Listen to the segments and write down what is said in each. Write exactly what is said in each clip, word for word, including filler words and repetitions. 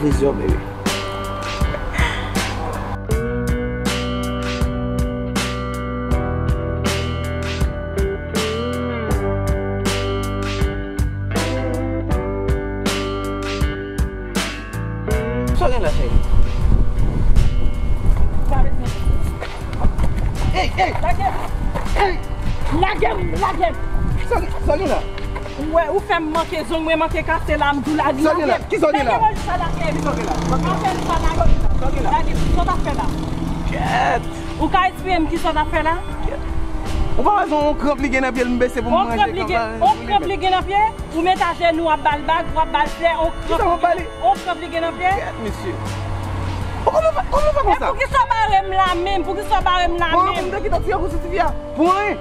Is your baby. Sa w gen la, cheri? Ey, ey! Lage m! Ey! Lage m! Lage m! Sa w gen, sa w gen la? Ou wè, ou fè m manke zong, mwen manke kase la, m di w lage m. Sa w gen la? Ki sa w gen la? Lage m, sa lage m. Ki sa w gen la? Sa w gen la? Afè m sa lage m. Sa w gen la? Lage m, sa w t ap fè la? Kèt! Ou ka eksplike m ki sa w t ap fè la? Kèt! Ou pa wè se yon kranp li gen nan pye l, m bese pou m ranje kranp la. On kranp li gen nan pye? Ou met ajenou, w ap ba l bag, w ap ba l flè, on kranp li gen nan pye? Kisa w ap ba li? On kranp li gen nan pye? Kèt, mesye. Bon, kòman w fè, kòman w fè konsa? E poukisa w bare m la menm? Poukisa w bare m la menm? Bon, m te kite ti a pou sou ti fi a. Pou anyen.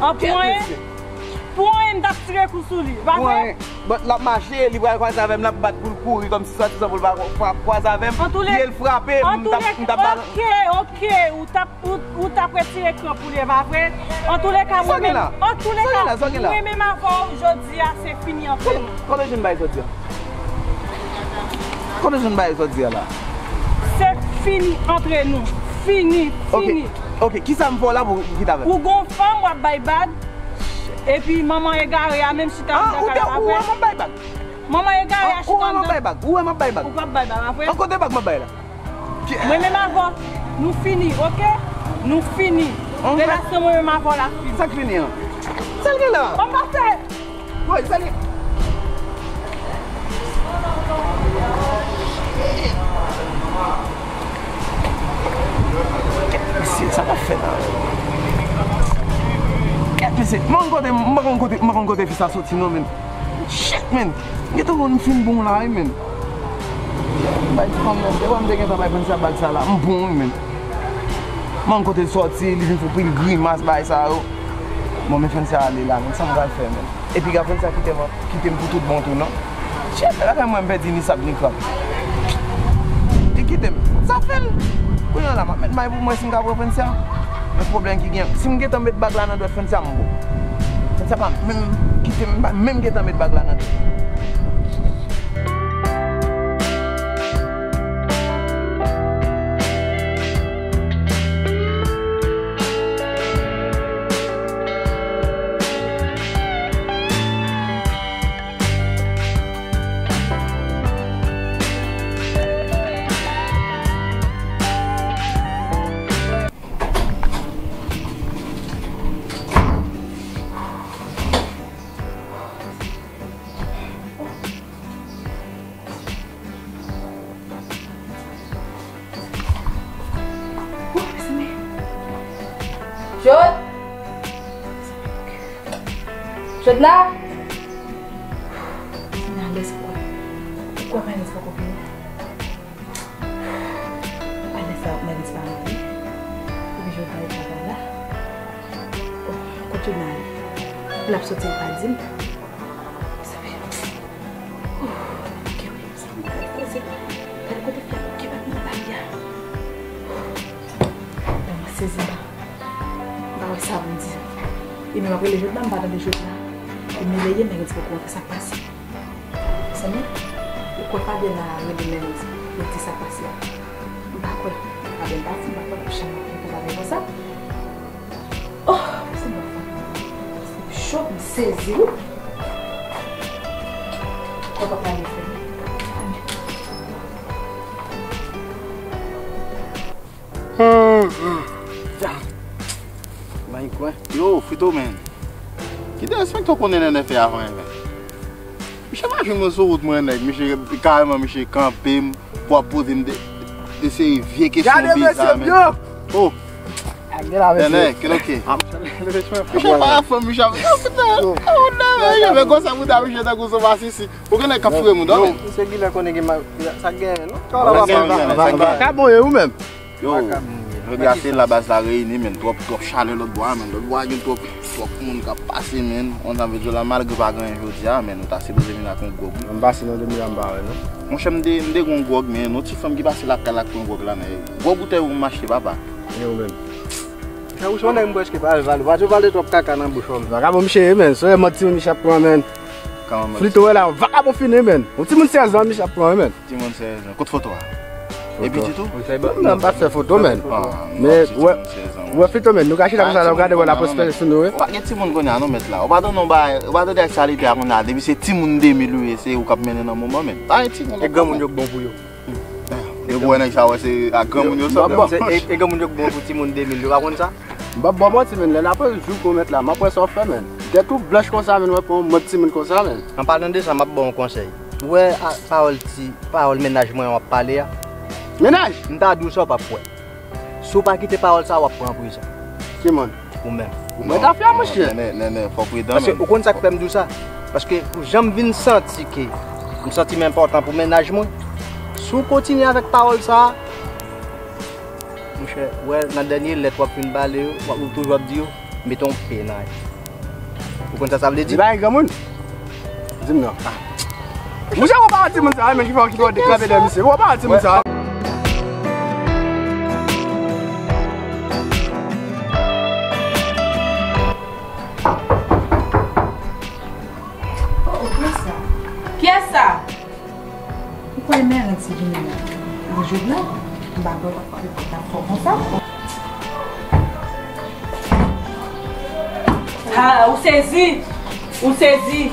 An pou anyen? Pou anyen, m t ap tire kou sou li, pa vre? Pou anyen. But l ap mache, li pral kwaze avè m, l ap bat pou l kouri kòmsi sòtisan pou l pa kwa-, kwaze avè m. Pye l frape, m t ap, m t ap ba l. Ok, ok, ou t ap, ou, ou t ap retire kranp ou li, pa vre? Antouleka, mwen menm, antouleka, mwen menm avè w, jodi a, se fini ant nou. Kote w jwenn bagay jodi a? Kote w jwenn bagay jodi a la? Se fini ant nou. Fini, fini. Ok, kisa m fè w la pou w kite avè m? Ou gon fanm w ap bay bag, epi manman egare a menm chita anndan kay la, pa vre? Ou wè m ap bay bag? Manman egare a chita anndan. Ou wè m ap bay bag? Ou wè m ap bay bag? Ou p ap bay bag, pa vre? An kote bag m ap bay la? Mwen menm avè w, nou fini, ok? Nou fini. Relasyon mwen menm avè w la fini. Sa k fini an? Sa l gen la? Ban m pase! Woy, sa li? Kèt mesye, sa k ap fèt la? Kèt mesye, m pa konn kote, m pa konn kote, m pa konn kote fi sa soti non, men. Shit, men. M gentan konn m fin bon la, wi, men. Bay ti fanm nan, se wè m te gentan bay Francia bag sa la, m bon, wi, men. M pa konn kote l soti, li vin fè pil grimas, bay sa yo. Bon, men Francia ale la, men sa m pral fè, men. Epi Francia kite m, kite m pou tout bon tou, non. Shit, lakay mwen, m pèdi ni sab ni krab. Li kite m. Sa fè l. Kounye a la, m ap met may pou m wè si m ka pran Francia. Men pwoblèm ki gen, si m gentan met bag la nan dwèt Francia, m bon. Francia pa menm kite m, m pa menm gentan met bag la nan dwèt. Jod! Jod la! Mwen alèz kwè. Ou kwè mwen alèz poko vini? Alèz sa, mwen alèz pa antre. Epi Jod la, li pa la. Bon, kote Jod la ye? L ap soti, li pa di m. Mezanmi. Ouf, ok, wi, sa m gade koze. Gade kote fè kebab nan la li a. Ouf, mwen sezi la. M pa wè sa pou m di. E menm ap rele Jod la, m pa tande Jod la. E m reveye, men gen ti poko wè sa k pase. Mezanmi, ou kwè Fabien la rele men m di, pou di sa k pase a? M pa kwè. Fabien pa di, m pa kwè, pou chanm ap fè konpòtman konsa. Oh, se bon. Cho, m sezi, wi. Kò pa pale fè. Yo, Frito, men. Ki derespekte w konnen Nènè fè avan, men. Misye pa jwenn mwen sou wout mwen, nèg. Misye, kareman, misye kanpe m pou ap poze m de, de seri vye kesyon bizar, men. Oh. Gen la, mesye. Nènè, kiloke? Misye pa fanm, misye ap. Oh, non, men, men, konsa, mouda, misye tankou son masisi. Ou gen nèg k ap fure moun, non, men. Misye Gilè konnen gen ma-, sa gen, non? Sa gen, men, sa gen. Vakabon ye ou menm. Yo, jodi a se la baz la reyini, men. Twòp, twòp chalè lòt bò a, men. Lòt bò a gen twòp, twòp moun k ap pase, men. Konn sa m vle di w la, malgre pa gen anyen jodi a, men, nou ta sipoze vin ak yon gwòg, wi. M pase nan demi a m pa wè, non. Monchè, m te, m te gen yon gwòg, men, yon ti fanm ki pase lakay la ak yon gwòg la, men. Gwo boutèy ou m achte, papa. E ou menm? Nan bouch ou nèg m prèske pa al vale. Pa di w pale twòp kaka nan bouch ou. Vakabon misye ye, men. Se mòd timoun misye ap pran, men. Flito wè la, vakabon fini, men. Yon timoun sèz an misye ap pran, men. Timoun sèz an. Kot foto a? E pitit ou? Non, m pa fè foto, men. Men, wè, wè, Flito, men. Nou ka chita konsa la, w gade wè la pwospe sou nou, wi. Ou pa gen timoun kounye a, non, mèt la. Ou pa tande yon bagay, ou pa tande aktyalite a kounye a. Depi se timoun de mil ou ye, se ou k ap mennen nan moman, men. Pa gen timoun. E granmoun yo k bon pou yo. Depi w wè nèg sa, wè se ak granmoun yo sanble. E, e granmoun yo k bon pou timoun de mil yo, pa konn sa? M p ap ba w manti, men, lè n ap wè jou konmèt la, m ap wè sa w fè, men. Tèt ou blanch konsa, men, wè pou yon mòd timoun konsa, men. An palan de sa, m ap ba w yon konsèy. Ou wè a, pawòl ti, pawòl mennaj mwen an w ap pale a. Mennaj? M ta di w sa w p ap kwè. Si w pa kite pawòl sa, w ap pran prizon. Ki moun? Ou menm. Ou mèt afè a, monchè. Nènè, nènè, fò w pridan, men. Paske ou konn sa k fè m di w sa? Paske pou jan m vin santi ke m santi m enpòtan pou mennaj mwen, si w kontinye avèk pawòl sa a, monchè, wè, nan dènye lèt w ap fin pale yo, w ap, ou toujou ap di yo, mete yon P nan yo. Ou konn sa sa vle di? Li pa gen granmoun? Di m non. Monchè, ou pa wè timoun sa, men ki fè, ki fè w dekanpe dèyè misye. Ou pa wè timoun sa. Oh, oh, kiyès sa? Kiyès sa? Ou kwè mèrenn ti vini nan jòb la? M pa kwè w t ap fò konsa. Ha, ou sezi! Ou sezi!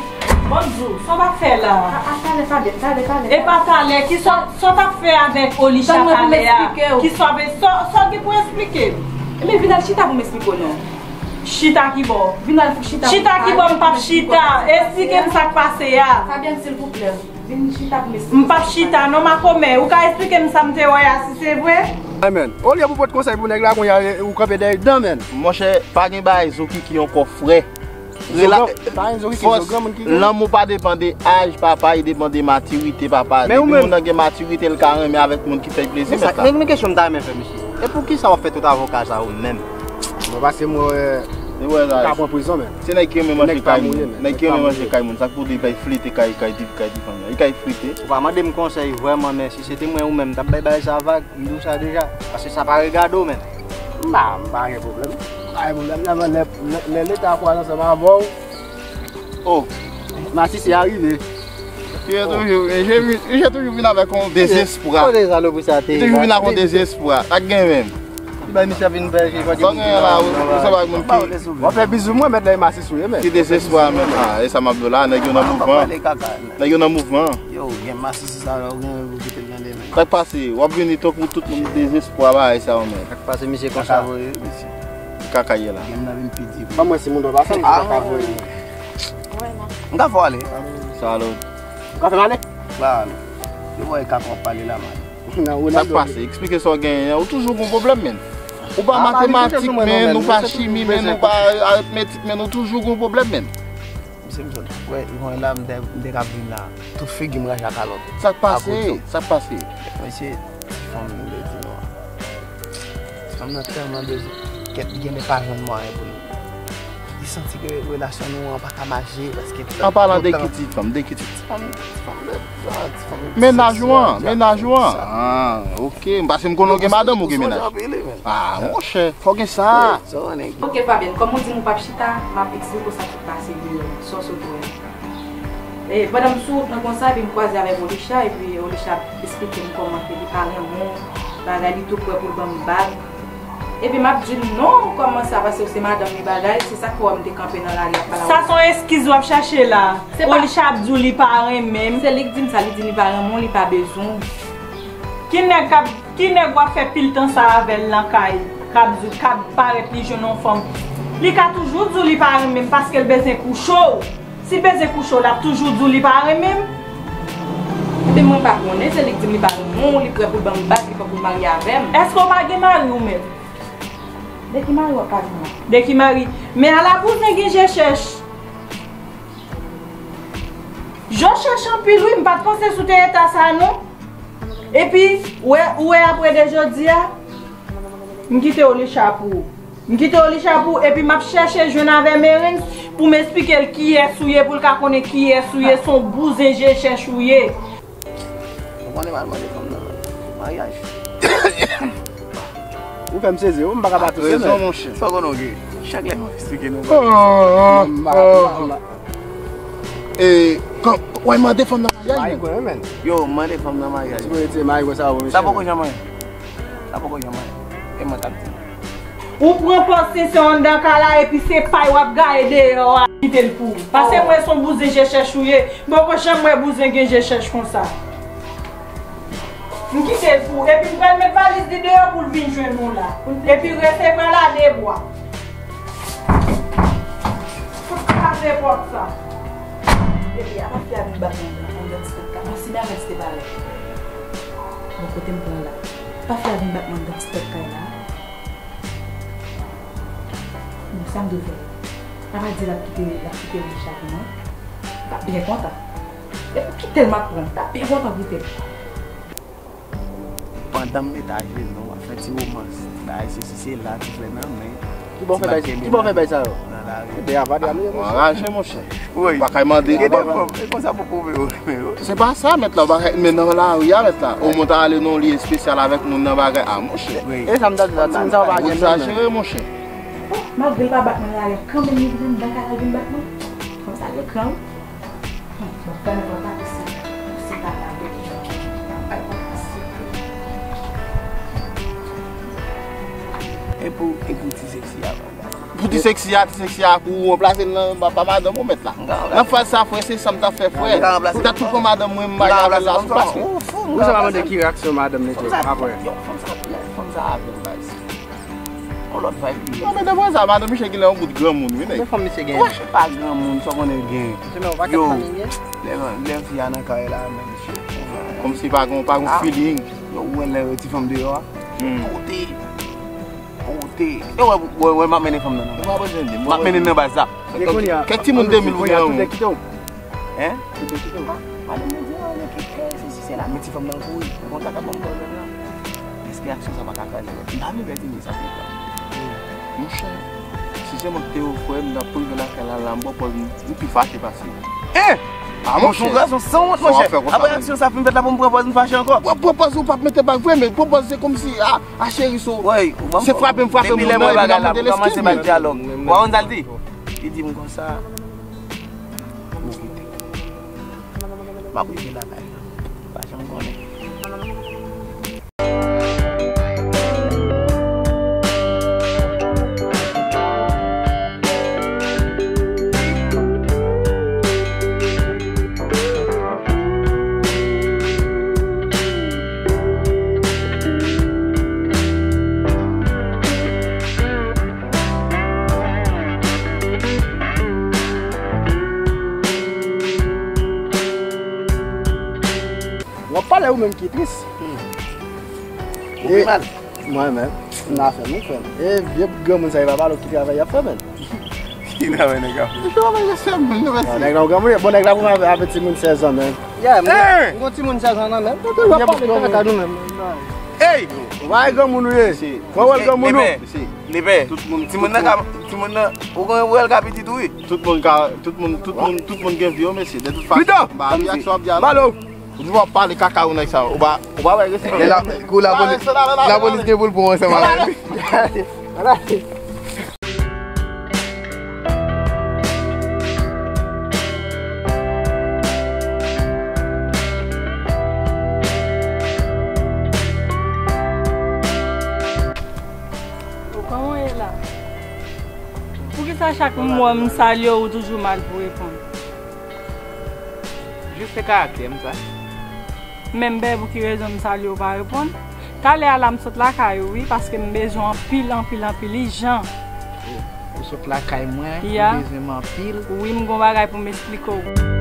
Bon, m di w, sa w t ap fè la? A, a, talè, talè, talè, talè. E pa talè, ki sa, sa w t ap fè avèk Olisha talè a? Ki sa w, sa, sa w gen pou eksplike m? Ebyen, vin al chita pou m eksplike w non. Chita ki bò? Vin al chita. Chita ki bò? M p ap chita. Eksplike m sa k pase a. Fabienne, silvouplè. Vin chita pou m eksplike. M p ap chita non, makomè. Ou ka eksplike m sa m te wè a, si se vre? Amen. Olye pou pot konsèy pou nèg la, kounye a, ou kanpe dèyè dan, men. Monchè, pa gen bagay zo kiki ankò, frè. Rela-, fòs, lanmou pa depann de aj papa, li depann de matirite papa. Depi moun nan gen matirite, l ka renmen avèk moun ki fè l plezi, mèt la. Men kesyon m ta renmen fè misye. E poukisa w ap fè tout avoka sa yo menm? Mwen, paske mwen wè, ou ka pran prizon, men. Se nèg ki renmen manje kay moun. Nèg ki renmen manje kay moun. Sa k pou di, li kay flite kay, kay ti, kay ti fanm nan. Li kay flite. Ou pa mande m konsèy vrèman, men si se te mwen ou menm, m t ap bay bagay sa vag. M di w sa deja, paske sa pa regade w, men. M pa, m pa gen pwoblèm. M pa gen pwoblèm, lè, lè, lè, lè Leta kwè ansanm avè w. Oh. Masisi a rive. Misye toujou, misye vin, misye toujou vin avèk yon dezespwa. Kote salopri sa te ye la? Li toujou vin avèk yon dezespwa. Sa k gen menm? Li bay misye vin fè, fè. Sa w gen la, ou, ou se pa moun ki. W ap fè bizou mwen, mèt la, e masisi ou ye, men. Ki dezespwa menm? Ah, e sa m ap di w la, nèg yo nan mouvman. Nèg yo nan mouvman. Yo, gen masisi sa la, ou gen pou kite l nan de men. Sa k pase? W ap vini tankou tout moun dezespwa bagay sa yo, men. Sa k pase, misye konsa? Kaka ye la. Gen nan vin pi di. Ban mwen si moun dò pa sa, m pa ka voye. M ka fè w ale. Salòd. Ou ka fè m ale? Ba ale. Yo wè kaka w ap pale la, man. Sa k pase? Eksplike sa w genyen an. Ou toujou gon pwoblèm, men. Ou pa matematik, men, ou pa chimi, men, ou pa aritmetik, men, ou toujou gon pwoblèm, men. Misye m sot wè, yon la, m te, m te ka vin la. Tout figi m raje ak kalòt. Sa k pase? Sa k pase? Mesye, ti fanm m vle di nou an. Ti fanm nan tèlman bezwen kèt, li genlè pa jwenn mwayen pou li. Li santi ke relasyon nou an pa ka mache, paske. An palan de ki ti fanm, de ki ti fanm? Ti fanm, ti fanm de, ah, ti fanm. Mennaj ou an, mennaj ou an. Ah, ok. M pase m konnen w gen madanm, ou gen mennaj. Ah, monchè, fò gen sa. Ok, Fabienne, kòm ou di m ou p ap chita, m ap eksplike w sa k sot pase deyò, sa w sot wè. E, pandan m sou wout lan konsa, epi m kwaze avèk Olisha, epi Olisha ap eksplike m kòman ke li pa renmen w, bagay, li tou prè pou l ban m bag. Epi m ap di l non, kòman sa, paske w se madanm li, bagay, se sa k fè w wè m te kanpe nan lari ap pale avè w. Sa se yon eskiz w ap chache la. Olisha ap di w li pa renmen m. Se li k di m sa, li di li pa renmen w, li pa bezwen w. Ki nèg k ap Ki nèg w ap fè pil tan sa avè l nan kay, k ap di, k ap parèt li jwenn yon fanm? Li ka toujou di w li pa renmen m paske l bezwen kouche w. Si l bezwen kouche w, l ap toujou di w li pa renmen m. Ebyen, mwen pa konnen, se li k di m li pa renmen w, li prè pou l ban m bag, li prè pou l marye avè m. Èske w pa gen mari ou menm? De ki mari w ap pale la? De ki mari? Men ala bouzen gen je chèch. Je chèch anpil wi, m pa t panse sou te eta sa non. Epi, ou wè, ou wè apre de jodi a, m kite Olicha pou ou. M kite Olicha pou ou, epi m ap chèche jwenn avè Merens pou m esplike l kiyès ou ye, pou l ka konnen kiyès ou ye, se yon bouzen je chèch ou ye. Ou konnen m al mande fanm nan maryaj. Ou fè m sezi, wi, m pa ka pa tousè, men. Sa w konnen w gen. Chak lè m ap esplike nou. M pa ka, m pa ka. E, kan, w al mande fanm nan maryaj, men. Yo, m mande fanm nan maryaj. Ti pou rete mayi konsa, w ap Sa poko janm anyen. Sa poko janm anyen. E mwen k ap di. Ou pran pòz se se anndan kay la, epi se pay w ap gaye deyò a. Kite l pou ou. Pase mwen se yon bouzen je chèch ou ye. M poko janm wè bouzen gen je chèch konsa. M kite l pou ou. Epi m pral met valiz li deyò pou l vin jwenn ou la. Epi resevwa l a de bra. Fout kraze pòt sa. Epi apa fi a vin bat mwen anndan ti tèt kay. Bon, si Merens te parèt bò kote m pran la. Apa fi a vin bat mwen anndan ti tèt kay la. Bon, sa m dwe fè? Apa di l ap kite, l ap kite Richard pou mwen? M t ap byen kontan. E pou ki tèl m ap pran? M t ap byen kontan pou tèl. Pandan m met ajenou, m ap fè ti womans. Bagay sesi sela, ti flè nan men. Ki bò fè bay, ki bò fè bay sa yo? Nan lari. Ebyen, apa di a nou ye, monchè. Anraje, monchè. Wi. Pa kay mande. Gen de fanm, e konsa pou pwouve yo renmen yo. Se pa sa, mèt la, bagay, men nan lari a, mèt la. Ou mwen ta ale nan yon lye espesyal avèk moun nan bagay. A, monchè. Wi. E sa m ta di la, timoun sa yo pa gen non, men. Egzajere, monchè. Bon, malgre l pa bat mwen nan lari a, kanmenm li vin anndan kay la, l vin bat mwen. Fanm sa gen kran, wi. Bon, fè nenpòt pati sa. Se pa la de. Bay pòt la sekre. E pou, e pou ti seksi a, pa gade. Pou ti seksi a, ti seksi a pou ou ranplase l nan pa, pa madanm ou mèt la. Nan faz sa, frè, se sa m t ap fè, frè. Ou ta tou pran madanm mwen, m pa ka fè l la sou plas. Ou sa pa mande ki reyaksyon madanm li te apre. Yo, fanm sa, fanm sa avè l, baz. On lòt vibe li ye. Non, men devan sa, madanm misye genlè yon bout granmoun, wi, nèg. Konbyen fanm misye genyen? Wè, se pa granmoun, sa w konnen l genyen. Se men yon pakèt fanm li genyen? Yo, lè, lè fi a nan kay la, men misye. Kòmsi pa gon, pa gon feeling. Yo, ou wè lè ti fanm deyò a? Pote. Pote. Yo, wè, wè, wè, m ap mennen fanm nan, nan. M ap mennen nan baz la. Kèk timoun de mil pou gen nan men w. Hein? Madanm mwen di, "Oh, yo, ki, eh, se, se, se la, men ti fanm nan kouri. Bon, ta ka ban m pòz la. Èske aksyon sa pa ka kraze mwen?" M pa vle pèdi men sa te fè. Monchè, si se mwen ki te yo frè m, m t ap tou rive lakay la, la, m pran pòz, m, m pi fache pase. Eh! Ah, monchè. Son gason sanwont, monchè. Apre aksyon sa fin fèt la pou m pran pòz, m fache ankò. Wè, pran pòz ou p ap mete bak vre, men pran pòz se kòmsi, ah, ah, cheri, so, se frape m frape moun nan, epi m ap mande l eskiz, men. Wè, w konn sa l di? Li di m konsa. Ou kite. M ap rive lakay la. Pa janm konnen. W ap pale ou menm ki tris. Ou pi mal. Mwen menm, m nan afè m wi frè m. E vye granmoun sa yo pa pale w ki travay y ap fè menm. Ki travay nèg ap fè? Travay yo sèm, nou mèsi. Nèg la yon granmoun, bon nèg la pou avè, avè timoun sèz an menm. Yeah, m gon timoun sèz an nan menm. Ou pa wè granmoun ou ye? Ou pa wè granmoun ou? Lepè, lepè. Timoun nan ka, timoun nan, ou konn wè l ka pitit ou wi. Tout moun ka, tout moun, tout moun, tout moun gen vi yo mesye. De tout fason, m pa reyaksyon ap di a non. Ou di w ap pale kaka ou nèg sa, ou pa, ou pa wè respè. Lè la, kou lapolis, lapolis gen pou l pran ansanm avè l. Bon, kòman w ye la? Poukisa chak m wè m salye w, ou toujou mal pou reponn? Jis se karaktè m sa. Men m pa pou ki rezon m salye w pa reponn. Talè a la m sot lakay ou wi, paske m bezwen w anpil, anpil, anpil, ijan. Ou, ou sot lakay mwen, ou bezwen m anpil. Wi, m gon bagay pou m esplike w.